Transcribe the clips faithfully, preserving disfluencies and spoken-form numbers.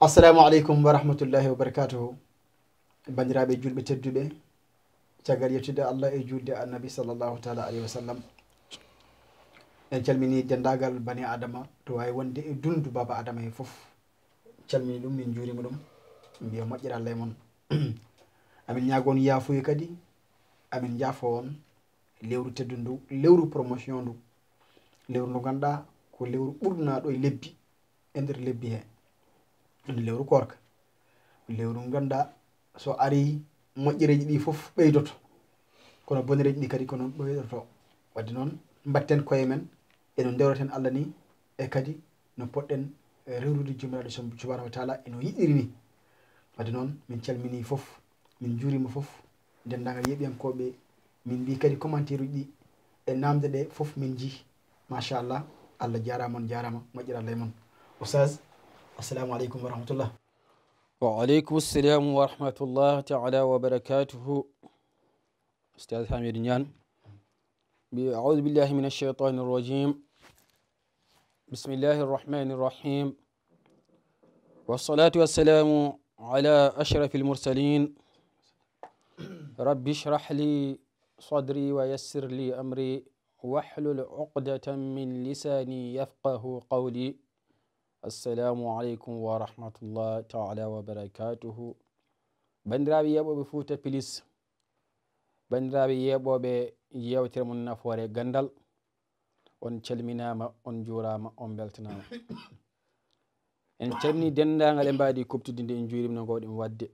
Assalamu aleykum wa rahmatullahi wa barakatuhu. Banndiraaɓe julɓe tedduɓe, caggal yettude Allah e juulde Annabi sallallahu taala alayhi wa sallam, en calmini denndaangal bani Adama to waawi wonde e dunndu baaba Adama he fof. Calmini ɗum, min njuurima ɗum, mbiya moƴƴere Allah e mon. Amin ñaago on yaafuye kadi, amin njaafo on lewru teddundu, lewru promotion ndu, lewru ndu ngannduɗaa ko lewru ɓurnaaɗo e lebbi, e nder lebbi he, ene lewru koorka. Lewru ngannduɗaa so ari moƴƴereeji ɗi fof ɓeydoto, kono bonereeji ɗi kadi ko noon ɓeydoto. Wadde noon mbatten koye men, eno ndewraten Allah ni, e kadi no poɗɗen, eh, rewrude Joomiraaɗo sub-, subhanahu wa taala eno yiɗiri ni. Wadde noon min calmini fof, min njuurima fof, denndaangal yeeɓiyankooɓe, min mbi kadi commentaire uji ɗi e namde ɗe fof min njii. Machallah, Allah jaaraama, on jaaraama, moƴƴere Allah e mon. Oustaz, assalamu aleykum wa rahmatullah. Wa aleykum salam wa rahmatullah taala wa barakatuhu. Oustaz Hamidou Niane. Bi-, aoudu billahi min alcheytani arrajim. Bismillahi arrahmani arrahim. Wassalatu wassalamu ala ashrafi almursalin. Rabbi shrah li sadri wa yassir li amri wahlul uqdatan min lisani yafqahu qawli. Assalamu aleykum wa rahmatullah taala wa barakatuhu. Banndiraaɓe yeeɓooɓe Fouta Plus, banndiraaɓe yeeɓooɓe yeewtere mon Nafoore Ganndal, on calminaama, on njuuraama, on mbeltanaama. En calmini denndaangal e mbaadi kuɓtudi ndi, en njuurima no ngoowɗen waɗde.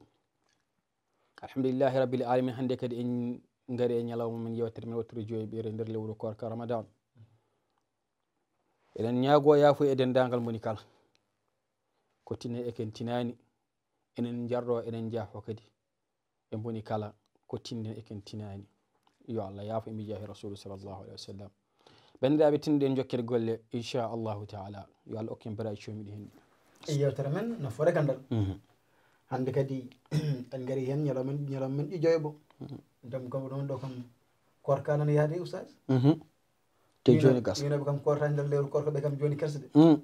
Alhamdulillahi rabbil alamin, hannde kadi en ngari e ñalawma men, yeewtere men wattude joyi ɓiire nder lewru koorka Ramadan. Eɗen ñaago yaafuya e denndaangal moni kala. Ko tinne eken tinaani, enen njarɗo, enen njaafo kadi. E moni kala ko tinne eken tinaani. Yo Allah yaafo e mbi jaahi Rasulu sallallahu alaihi wasallam. Banndiraaɓe, tinno ɗen jokken golle, inchallahu taala. Yo Allah okku en baraaji coomiɗi hen. E yeewtere men Nafoore Ganndal. Mhm. Hannde kadi en ngari heen ñalawma men, ñalawma men ɗi joybo. Mhm. Ndem kam ɗon ɗo kam koorka nana yahde, Oustaz? Mhm. Te jooni gasa. Winoɓe kam koorta nder lewru koorka, ɓe kam jooni kerse de. Mm.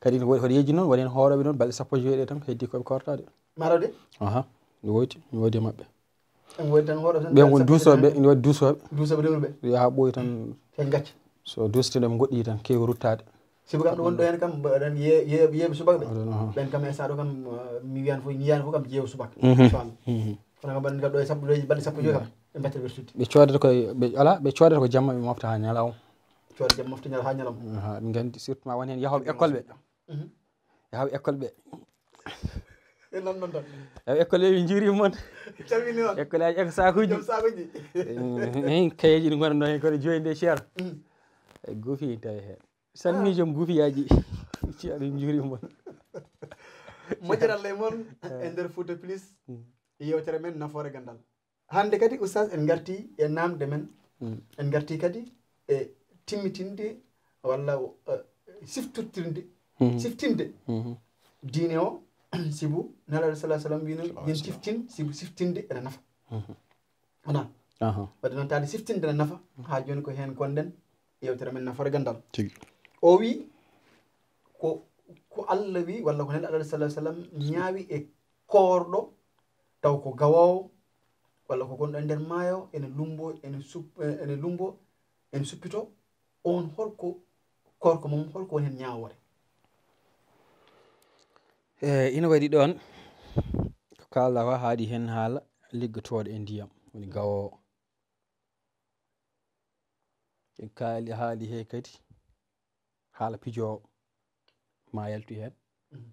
Kadi no waɗi, waɗi yejji noon, waɗi heen hoorooɓe noon, balɗe sappo e joy ɗe tan, heddi koɓe koortaade. Maaro de? Aha, no woodi, no woodi e maɓɓe. En woodi tan hoorooɓe tan, ɓen woni duusooɓe, ene waɗi duusooɓe. Duusooɓe rewruɓe. Yaha ɓooyi tan. Ɓe ngacca. So duusete ɗo, ɓe ngoɗɗi tan, keewi ruttaade. Sibu kam ɗo woni ɗo heen kam, mbaɗen ye-, ye-, yeeɓe subaka ɓe. Aɗon, aha. Ɓen kam e saɗo kam, uh, mi wiyan fof, mi yiyan fof kam jeewo subaka. Mhm. Inchallah. Mhm. Kono kam mbaɗen kam ɗo e sappo, ɗo e balɗe sappo e joy kam. Ɓe mbatta ɓe suddi. Ɓe coodata koye, ɓe, ala, ɓe coodata ko jamma, ɓe mofta haa ñalawma. Cooda jamma mofta ñalawma, haa ñalawma. Aha, ɓe nganndi surtout ma won heen yahooɓe école ɓe. Mhm. Yahooɓe école ɓe. E non non tan. Yahooɓe école ɓe, min njuurima mon. Calmini on. École aji, école sakuji. Joom sakuji. Eh, kayeji ɗi ngonanno heen kono jooni nde ceer. Mhm. E guufi tawi heen. Salmi joom guufiyaaji. Ceer, min njuurima mon. Moƴƴere Allah e mon, eh, e nder Fouta Plus. Mm. Yeewtere men Nafoore Ganndal. Hannde kadi, Oustaz, en ngarti e namde men. Mm. En ngarti kadi e timmitinde walla, eh, siftortinde, mhm, siftinde, mhm, diine o, sibu Nelaaɗo sallallahu alaihi wasallam wino, sallallahu alaihi wasallam, yen tiftin, sibu siftinde ene nafa. Mhm. Wona? Aha. Wadde noon, taade siftinde ene nafa, mhm, haa jooni ko heen ngonɗen, yeewtere men Nafoore Ganndal. Tigi. O wi ko, ko Allah wi, walla ko Nelaaɗo sallallahu alaihi wasallam ñaawi e koorɗo, taw ko gawoowo, walla ko gonɗo e nder maayo, ene lumbo, ene sup-, ene lumbo, ene suppito, on holko, koorka mum, holko woni heen ñaawoore? E, ina waɗi ɗoon, ko kaalɗaa ko haaɗi heen haala liggotooɗo e ndiyam, woni gawoowo. En kaali, haali he kadi haala pijoowo ma yaltu heen. Mhm.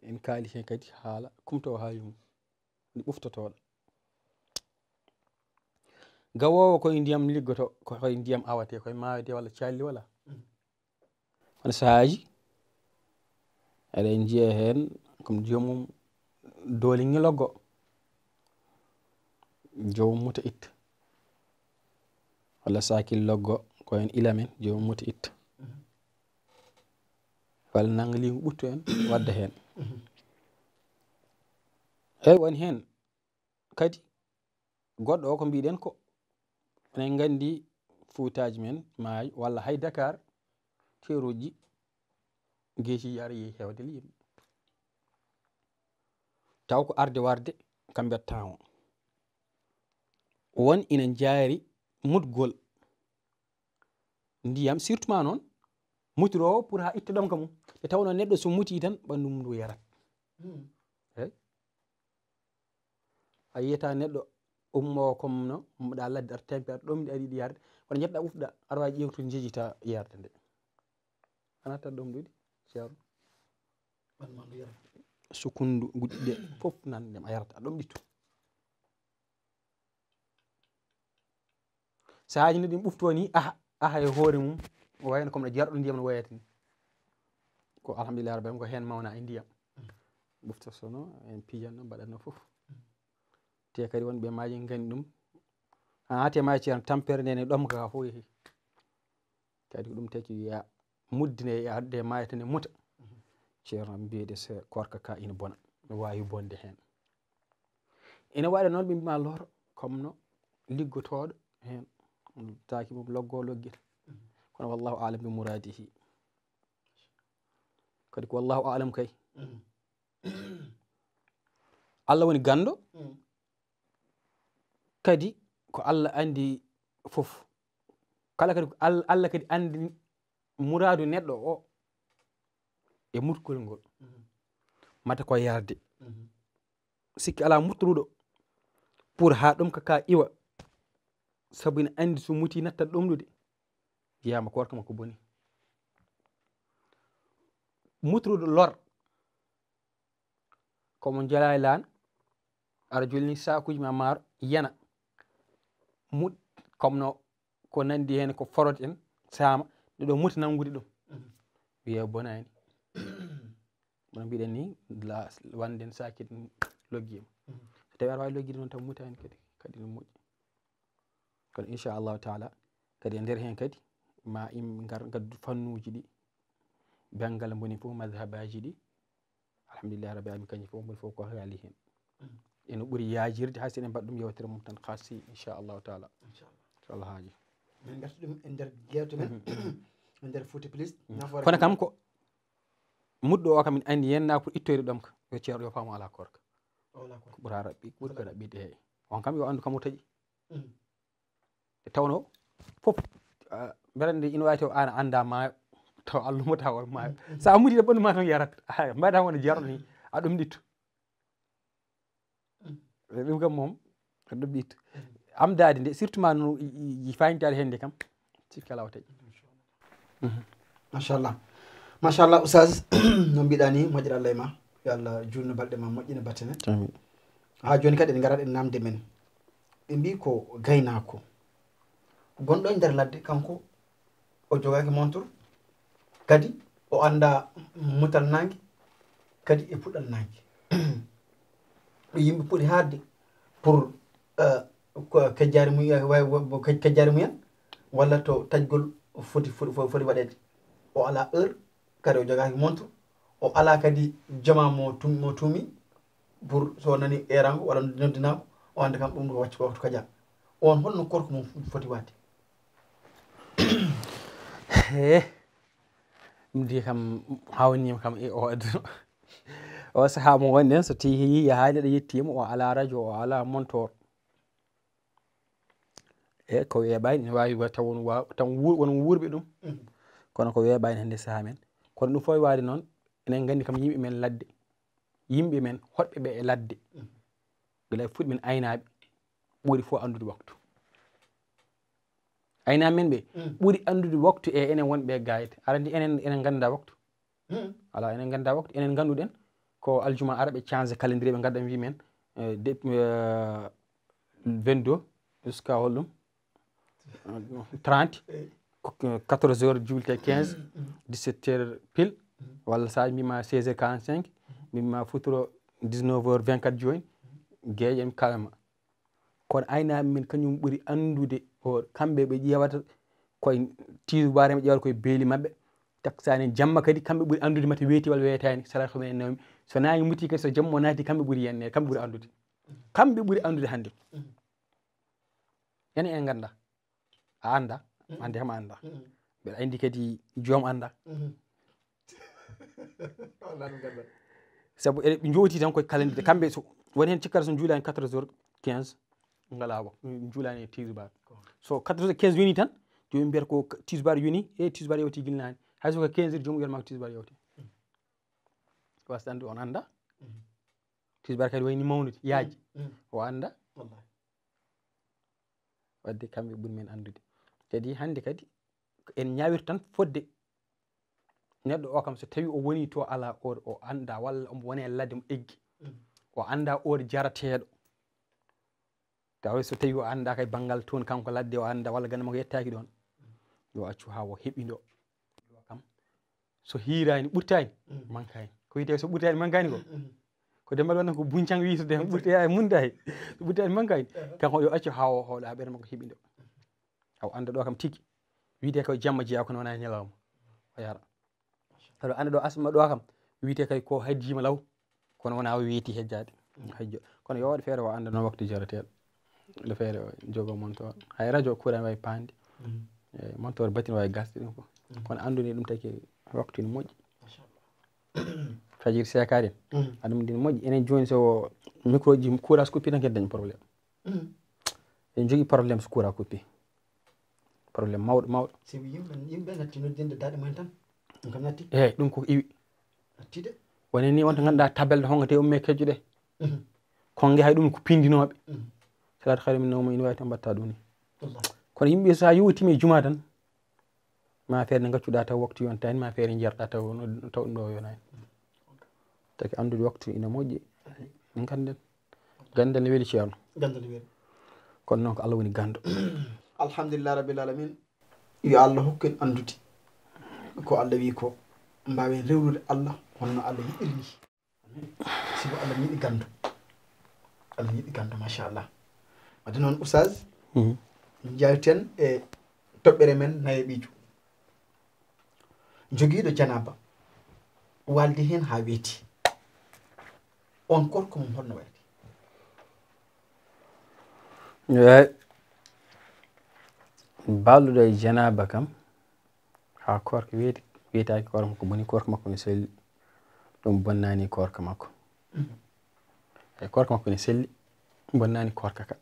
En kaali heen kadi haala kumtoowo haaju mum, woni ɓuftotooɗo. Gawoowo koye ndiyam liggoto, ko koye ndiyam awate, koye maayo de walla calli walla. Mhm. Won sahaaji, eɗen njiya heen, comme joomum dooli ñiloggo, joomum muta itta. Walla saakil loggo, ko heen ila men, joomum muta itta. Mhm. Walla nannga liingu ɓuttu en, wadda heen. Mhm. Eey, woni heen kadi goɗɗo o ko mbiɗen ko, enen nganndi Fuutaaji men maayi, walla hay Dakar, teeruuji, geeciiji ara yehi heewde liingu. Taw ko arde warde, kam mbaɗtaa o. Won ina jaari mutgol ndiyam, surtout ma noon, mutiroowo pour haa itta ɗomka mum. Nde tawnoo neɗɗo so mutii tan, ɓanndu mum ndu yarat. Hmm. Eey. A yiyata neɗɗo ummoo comme no, ummoɗaa ladde, ar tempi, ar ɗomɗi, ar yiɗi yarde. Kono njettoɗaa ɓufɗa, aɗa waawi ƴeewtude, njejita yarde nde. A naattat ɗomɗude, ceerno. Ɓanndu ma ndu yarat. Sukundu, guɗɗi ɗe fof nan ndem a yarata, a ɗomɗitto. Sahaaji no ɗin ɓuftoo ni, aha, aha e hoore mum, o wayno comme no jarɗo ndiyam no wayata ni. Ko alhamdulillah rabbil alamin, ko heen mawna e ndiyam. Ɓufta sono, en pijanno, mbaɗatno fof. Te kadi wonɓe maaji nganndi ɗum. A, te maaji ceerno, tampere nde ne ɗomka ka fof yehi. Kadi ko ɗum taki wiya muddine e adde maayata ne muta. Ceerno mbiyede se koorka ka ina bona. No waawi bonde heen. Ina waɗa noon ɓe mbima lor, comme no liggotooɗo heen. Taaki mum loggo loggita. Kono wallahu aalam bi muraadihi. Kadi ko wallahu aalam kay. Allah woni ganndo. Kadi ko Allah anndi fof. Kala kadi ko Al-, Allah kadi anndi muraadu neɗɗo o e mutgol ngol. Mata ko yarde. Sikki alaa mutruɗo pour haa ɗomka ka iwa. Sabu ina anndi so muti nattat ɗomɗude. Wiyama koorka makko boni. Mutruɗo lor. Komo jela e laan, aɗa jolni saakuuji ma maaro, yana. Mut-, comme no ko nanndi heen ko forot en, saama, nde ɗo muta nanngude ɗum. Wiya bonaani. Kono mbiɗen ni, la, wanden sakit loggiima. So tawi aɗa waawi loggiide noon taw mutaani kadi, kadi no moƴƴi. Kono inchallahu taala, kadi e nder heen kadi, ma im ngar ngaddu fannuuji ɗi, banngal mboni fof, madhabaaji ɗi. Alhamdulillahi rabbil alamin, kañum fof, mboni fof ko haali heen. Eno ɓuri yaajirde, hay so eɗen mbaɗa ɗum yewtere mum tan, xaasi, inchallahu taala. Inchallah. So Allah haaji. Min ngarti ɗum e nder jewte men, e nder Fouta Plus. Nafoore kono kam ko muɗɗo o kam, min anndi yen na pour ittoyde ɗomka, yo ceerɗo yo faamu alaa koorka. O alaa koorka. Ko ɓura raɓɓi-, ɓuri ko raɓɓiɗde, eey. On kam yo anndu kam o taƴi. Nde tawnoo fof, ah, mbeɗa anndi ina waawi taw aan a anndaa maayo, taw Allah mo taw on maayo. Sa a muti ɗo ɓanndu ma tan yarat. Haya, mbaɗa wona jarɗo ni, a ɗomɗitto. E ɗum kam moom, a ɗomɗitto. Amdaade nde, surtout ma no i, i, i fayntaade heen nde kam, sikki alaa o taƴi. Machallah. Machallah, Oustaz, no mbiɗa ni, moƴƴere Allah e ma. Yo Allah juutnu balɗe ma, moƴƴina battane. Amin. Haa jooni kadi, en ngarat e namde men. Ɓe mbii ko gaynaako. Gonɗo e nder ladde, kanko, o jogaaki montre, kadi o annda mutal naange, kadi e puɗɗal naange. Ɗo yimɓe poti haalde pour, eh, ko kejjaari mum, way, way, ko kej-, kejjaari mum en, walla to taƴgol foti, foti, foti, foti waɗeede. O alaa heure, kadi o jogaaki montre, o alaa kadi jamaa mo tum-, mo tuumi, pour so nani eeraango walla noddinaango, o annda kam ɗum ko wacci ko waktu kaja. On holno koorka mum foti waɗde? He, ɗum de kam hawniima kam e o aduna. O sahaa mo wonɗen, so tawii yahaani neɗɗo yettiima, o alaa radio, o alaa montor. E ko weeɓaani, ene waawi wa-, taw won wa-, taw wuu-, won wuurɓe ɗum. Mhm. Kono ko weeɓaani hannde sahaa men. Kono ɗum fof waɗi noon, enen nganndi kam yimɓe men ladde. Yimɓe men hoɗɓe ɓe e ladde. Mhm. Gila e fuɗi men aynaaɓe ɓuri fof anndude waktu. Aynaaɓe men ɓe Mm. ɓuri anndude waktu e enen wonɓe e gaayde. Aɗa anndi enen, enen nganndaa waktu. Mm. Alaa, enen nganndaa waktu. Enen ngannduɗen ko aljuma ara ɓe change calendrier, ɓe ngadda ɓe mbii men, eh, de-, eh, vingt-deux jusqu'à holɗum? Trente, Eh. ko, ko quatorze heures juulte quinze, Mm. dix-sept heures pile, Mm. walla so a mbiima seize heures quarante-cinq, Mm. mbiima futuro dix-neuf heures vingt-quatre jooni, Mm. geeƴen kalma. Kono aynaaɓe men kañum ɓuri anndude, o, kamɓe ɓe ƴeewata koye tiibaare, ɓe ƴeewata koye beeli maɓɓe, taksaani jamma kadi, kamɓe ɓuri anndude mate weeti walla weetaani, sara ko men nawmi. So naange muti kadi, so jamma o naati, kamɓe ɓuri yenne, kamɓe ɓuri anndude. Kamɓe ɓuri anndude hannde. Mm. Enen en ngannda. A annda? Mm. Hannde kam a annda. Mm. Mbeɗa anndi kadi joom annda. Mm. Wallaahi mi ngannda. Sabu eɗe ɓe jowti tan koye calendrier. Kamɓe so woni heen cikkata so njuulaani quatre heures quinze, ngalaa waktu, njuulaani e tisbaar. So quatre heures quinze yoni tan, jooni mbiyata ko tisbaar yoni, e tisbaar yawti gilnaani. Hay so ko quinze heures, joomum wiyata ma ko tisbaar yawti. Wasde anndude on annda. Tisbaar kadi wayni mawnude, yaaji. O annda. Wadde kamɓe ɓuri men anndude. Kadi hannde kadi, ko en ñaawirta tan fodde neɗɗo o kam, so tawi o woni to alaa or, o annda walla omo woni e ladde mo eggi. O annda or jarateeɗo. Tawa so tawi o annda kay banngal toon kanko ladde o annda walla ganda makko yettaaki ɗoon. Yo accu haa o heɓindo. Kam so hiiraani, ɓurtaani, mankaani. Ko wiyetee so ɓurtaani, mankaani ko? Ko Demba waɗno ko buñcang wiytude, ɓurtaani, mundaani. So ɓurtaani, mankaani. Kanko yo accu haa o hooɗa ɓernde makko heɓindo. Aw annda ɗo kam tigi. Wiyetee ko jamma jeyaa kono wonaa ñalawma. O yara. Aɗa annda ɗo asma ɗo kam. Wiyetee kay ko hajjiima law. Kono wonaa o weeti hejjaade. Hajjo. Kono yo waɗ feere o annda noon waktu jarateeɗo. Le feere o jogo montor. Hay radio courant wawi paande. Eyi, montor batterie wawi gasde ɗum fof. Kono annduni ɗum taki waktu ene moƴƴi. Fajiri seekaade. Aɗum ɗin moƴƴi. Enen jooni so micro ji courant coupé tan kadi dañ problème. En jogii problème so courant coupé. Problème mawɗo, mawɗo. Sabi yimɓe, yimɓe natti noddinde daɗe mumen tan. Ɗum kam natti. Eyi, ɗum ko iwi. Natti de. Woni ni wonta ngannduɗaa tabel ɗo honga te umme kejjuɗe. Konge hay ɗum ko pindinooɓe. Salaatu khayru min nawm ina waawi tan mbaɗta ɗum ni. Wallahi. Kono yimɓe so a yowtiima e jumaa tan, ma feere nde ngaccuɗaa taw waktu yontaani, ma feere njeerɗaa taw no, taw ɗum ɗo yonaani. Taki anndude waktu ina moƴƴi. Min kannden. Ganndal ne weli, Ceerno. Ganndal ne weli. Kono noon ko Allah woni ganndo. Alhamdulillah rabbil alamin. Yo Allah hokku en anndude ko Allah wi ko. Mbaawen rewrude Allah honno Allah yiɗiri ni. Sibu Allah ne yiɗi ganndo. Allah ne yiɗi ganndo, machallah. Wadde noon, Oustaz, min njawten e toɓɓere men nayeɓijo. Jogiiɗo janaaba, waaldi heen haa weeti. On korka mum honno waɗi? Eey, baalɗo e janaaba kam, haa korka weeti, weetaaki korka makko, boni korka makko ne selli, ɗum bonnaani korka makko. Eey, korka makko ne selli, bonnaani korka ka.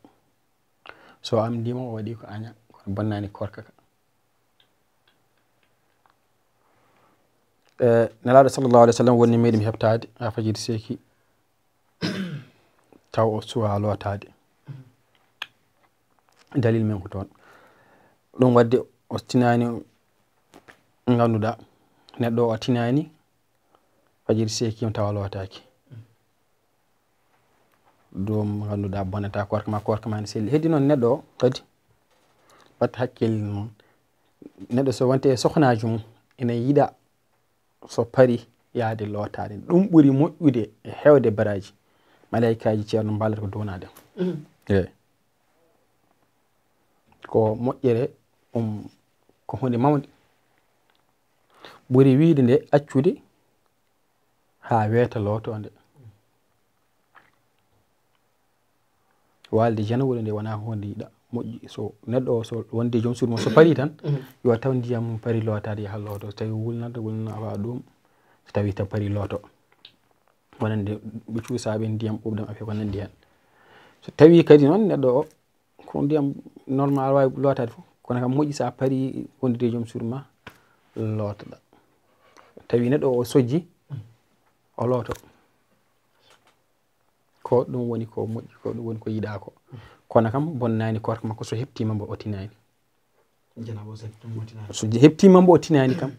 So amdiima o waɗi ko aña, kono bonnaani korka ka. E, Nelaaɗo sallallahu alaihi wasallam woni meeɗi mi heɓtaade haa fajiri seeki, taw o suwaa lootaade. Dalil men ko toon. Ɗum waɗde o tinaani, ngannduɗaa, neɗɗo o tinaani, fajiri seeki tawa lootaaki. Ɗum ngannduɗaa bonata korka ma, korka ma ne selli. Heddi noon neɗɗo o kadi, watta hakkille noon. Neɗɗo so wonte e sohnaajo mum, ene yiɗa so pari yaade lootaade. Ɗum ɓuri moƴƴude e heewde baraaji. Malaykaaji, Ceerno, mballata ko duwanaade. Eey. Ko moƴƴere, um, ko huunde mawnde. Ɓuri wiyde nde accude haa weeta lootoonde. Waalde janawude nde wonaa huunde yiɗa moƴƴi. So neɗɗo o, so wonde joom suudu mum, so pari tan, yo taw ndiyam mum pari lootaade, yaha looto. So tawi wulnata, wulna awa ɗum. So tawi taw pari looto. Wonande ɓe cuusaaɓe ndiyam ɓuuɓɗam, affaire ko nanndi heen. So tawi kadi noon neɗɗo o, ko ndiyam normal waawi lootaade fof, kono kam moƴƴi so a pari wondude e joom suudu ma, lootoɗa. Tawi neɗɗo o sojji, o looto. Ko ɗum woni ko moƴƴi, ko ɗum woni ko yiɗaa ko. Kono kam bonnaani korka makko so heɓtiima mbo o tinaani. Janaaba o sali ɗum o tinaani. So je-, heɓtiima mbo o tinaani kam,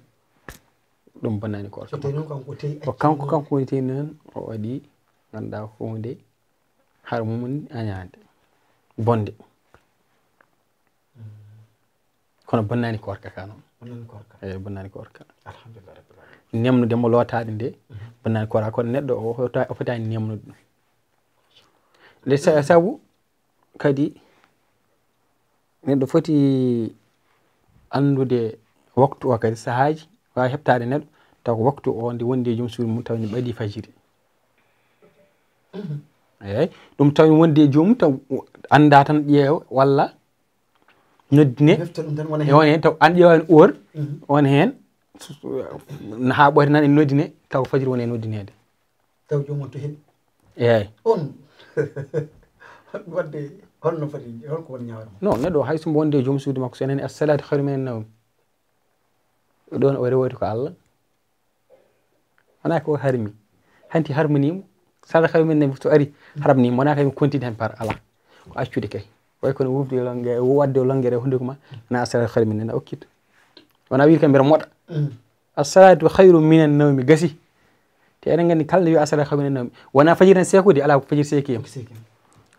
ɗum bonnaani korka makko. So tawi noon kanko o tawi ko kanko, kanko woni tawi noon o waɗi, ngannduɗaa ko huunde har mum añaande, bonde. Kono bonnaani korka ka noon. Bonnaani korka. Eey, bonnaani korka. Alhamdulillah rabbil alamin. Nemnude mo lootaade nde, bonnaani korka. Kono neɗɗo o, o fota-, o fotaani nemnude ɗum. Nde sa-, sabu kadi neɗɗo foti anndude waktu o kadi, sahaaji waawi heɓtaade neɗɗo, taw ko waktu o nde wondi e joom suudu mum, taw ne ɓadii fajiri. Eey, ɗum tawi wonde e joomum, taw annda tan ƴeewa walla noddine. Hefta ɗum tan wona e heen. On heen, taw an ƴeewani or, on heen, haa ɓooyta nan e noddine, taw fajiri woni e noddineede. Taw joomum to heɓi. Eeyi. On wadde holno foti, holko woni ñaawre mon? Non, neɗɗo hay so mbo wonde e joom suudu makko, so nani assalatu khayru minan nawm, ɗon o rewoyta ko Allah. Wona ko harmi. Hanti harminimo. Sara khayru minan nawm, so ari harminimo. Wona kay mi continue hen par ala. Ko accude kay. Way kono wufde longere, wadde longere hunduko ma. Na assalatu khayru minan nawm, okkit. Wona wiide kam mbeɗa moɗa. Assalatu khayru minan nawmi, gasi. Te eɗen nganndi kala nde wiya assalatu khayru minan nawmi, wona fajiri tan seekude, ala ko fajiri seeki yam.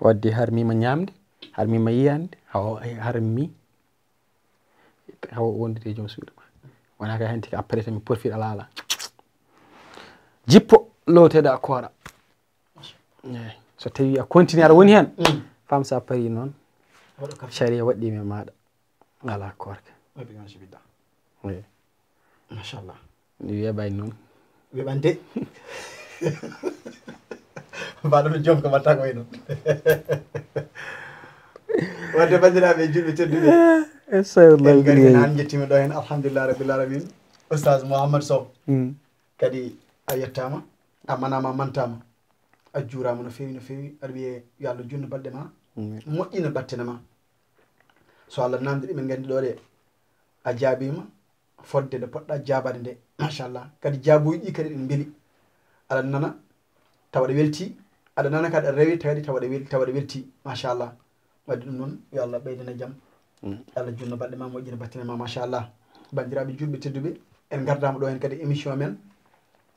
Wadde harmima ñaamde, harmima yiyande, haw harmi haw wondude e joom suudu ma. Wona kay hanti ko après tan mi profite ala ala. Jippo, looteɗa koora. Eeyi. So tawi a continue aɗa woni heen, fam sa pari noon, caria waɗɗi me maɗa. Ala koorka. Waɗi noon si bidda. Eeyi. Machallah. Mi weeɓaani noon. Weeɓante. Mbaɗo no jonko mbatta ko wayno. Wadde banndiraaɓe julɓe tedduɓe. Inchallah. En ngari heen, an jettima ɗo heen, alhamdulillah rabbil alamin. Oustaz Mouhammad Sow. Kadi a yettama, a manama, a mantama. A juurama no feewi, no feewi. Aɗa wiye yo Allah junnu balɗe ma. Moƴƴina battane ma. So Allah namdi ɗi, min nganndi ɗo ɗe a jaabima fodde nde poɗɗa jaabaade nde. Machallah. Kadi jaabuji ɗi kadi ɗin mbeli. Aɗa nana tawa ɗe welti, aɗa nana kadi aɗa rewi kadi tawa ɗe wel-, tawa ɗe welti. Machallah. Wadde ɗum noon, yo Allah ɓeydane jam. Yo Allah junno balɗe ma, moƴƴina battane ma, machallah. Banndiraaɓe julɓe tedduɓe, en ngardama ɗo heen kadi émission men,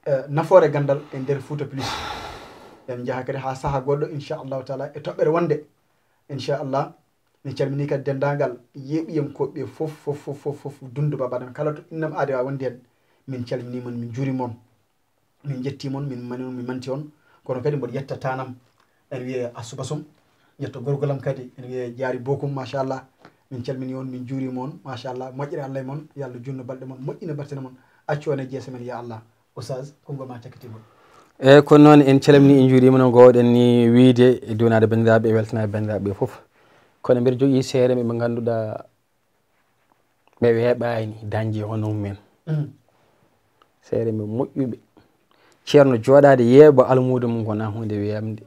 eh, nafoore ganndal e nder Fouta Plus. En njaha kadi haa saha goɗɗo, inchallahu taala, e toɓɓere wonde, inchallah. Min calmini kadi denndaangal yeeɓiyankooɓe fof, fof, fof, fof, fof, Dundu Baba Adama, kala to innam aade waawi wonde heen. Min calmini mon, min njuurima on. Min njetti mon, min mani on, min manti on. Kono kadi mboɗo yetta tanam, ene wiye Assuba Sum. Yetto gorgolam kadi, ene wiye Jaari Bokum, machallah. Min calmini on, min njuurima on, machallah. Moƴƴere Allah e mon, yo Allah junno balɗe mon, moƴƴina battane mon. Accu on e jeese men, ya Allah. Oustaz, konngol ma cakkitingol. Eeyi, kono noon en calmini, en njuurima no ngoowɗen ni wiide, e duwanaade banndiraaɓe, e weltanaade banndiraaɓe fof. Kono mbeɗa jogii seeɗa ɓe ɓe ngannduɗaa ɓe weeɓaani dañde hono mum en. Seeɗa ɓe moƴƴuɓe. Ceerno jooɗaade yeeɓa almuudo mum ko na huunde weeɓnde.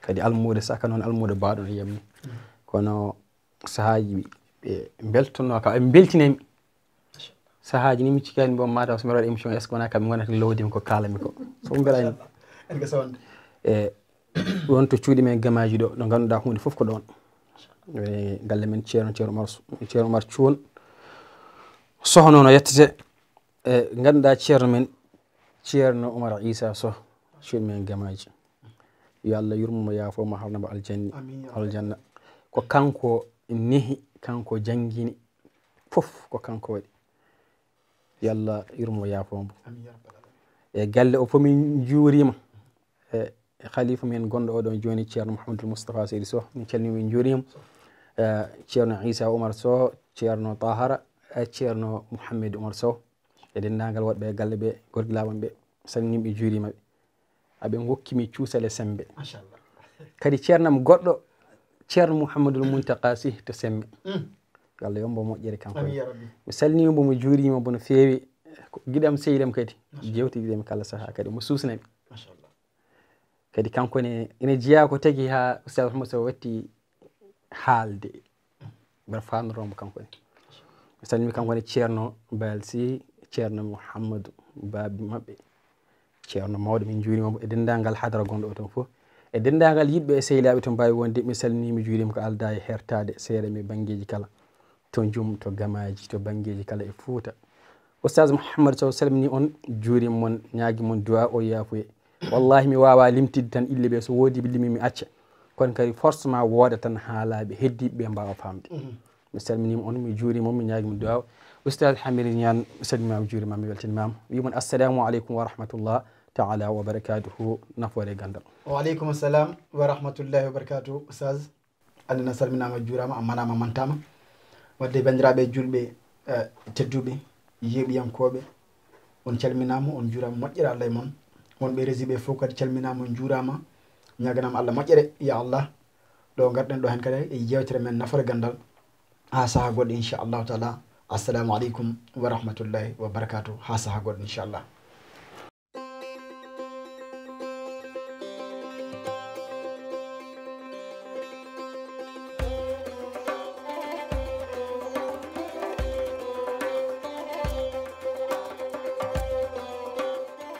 Kadi almuudo saka noon almuudo baaɗo no yamni. Kono sahaaji ɓe mbeltonoo kam, ɓe mbeltinami. Sahaaji ni mi cikkaani mbo mataw so mbeɗa waɗa émission, est-ce que wona kam mi wonata lowdimi ko kaalami ko? So mbeɗa en. En ko sawande. E ɗon to cuuɗi men Gamaaji ɗo, ɗo ngannduɗaa huunde fof ko ɗon. E galle men Ceerno, Ceerno Umar, Ceerno Umar Cuun. Sohno no yettete. E ngannduɗaa Ceerno men, Ceerno Umar Isa Soh, cuuɗi men Gamaaji. Yo Allah yurmo mo, yaafo mo, harna mo aljanni, amiin, ya Allah. Aljanna. Ko kanko nehi, kanko janngini, fof ko kanko waɗi. Yo Allah yurmo, yaafo mo. Amiin, ya rabbal alamin. E galle o fof min njuurima. E, e khalifa men gonɗo oɗon jooni, Ceerno Mouhamadou Moustapha Seydi Soh, min calmini, min njuurima. E, Ceerno Isa Umar Soh, Ceerno Tahara, e Ceerno Mouhamed Umar Soh. E denndaangal woɗɓe e galle ɓe, gorgilaaɓe am ɓe, salminiiɓe, juuriima ɓe. Aɓe ngokki mi cuusal e semmbe. Machallah. Kadi ceernam goɗɗo, Ceerno Mouhamadoul Mountakha Sy to Semme. Mm. Yo Allah yombo moƴƴere kanko. Amiin ya rabbi. Mi salminiima mo, mi juuriima mo no feewi. Ko giɗam sehil am kadi. Machallah. Jewtidiɗen kala sahaa kadi, mo suusnami. Machallah. Kadi kanko ne, ina jeyaa ko tagi haa Oustaz Mouhamadou Sow watti haalde. Mbeɗa faamnoro mo kanko ne. Mi salmini kanko ne Ceerno Bayal Sy, Ceerno Mouhamadou, baabi maɓɓe. Ceerno mawɗo, min njuuriima mo e denndaangal hadara gonɗo o toon fof. E denndaangal yiɗɓe e sehilaaɓe to mbaawi wonde, mi salminii, mi juuriima ko aldaa e hertaade seeɗa mi banngeeji kala. To Njum, to Gamaaji, to banngeeji kala e Fuuta. Oustaz Mouhamadou Sow salminii on, juuriima mon, ñaagii mon duwaa o yaafuye. Wallahi mi waawaa limtidde tan ille ɓe, so woodii ɓe limi mi acca. Kono kadi forcément wooda tan haalaaɓe heddiiɓe ɓe mbaawa faamde. Mhm. Mi salminiima on, mi juuriima on, mi ñaagii mo duwaaw. Oustaz Hamidou Niane, mi salminiima, mi juuriima, mi weltiniima. Wi mon assalamu aleykum wa rahmatullah taala wa barakatuhu, nafoore ganndal. Wa aleykum salam wa rahmatullahi wa barakatuhu, Oustaz. Annde na salminaama, juuraama, a manaama, mantaama. Wadde banndiraaɓe julɓe, eh, tedduɓe, yeeɓiyankooɓe, on calminaama, on njuuraama, moƴƴere Allah e mon. Wonɓe régie ɓe fof kadi calminaama, njuuraama, ñaaganaama Allah moƴƴere, ya Allah. Ɗo ngarɗen ɗo heen kadi e yeewtere men nafoore ganndal. Haa sahaa goɗɗo, inchallahu taala. Assalamu aleykum wa rahmatullahi wa barakatuh. Haa sahaa goɗɗo, inchallah.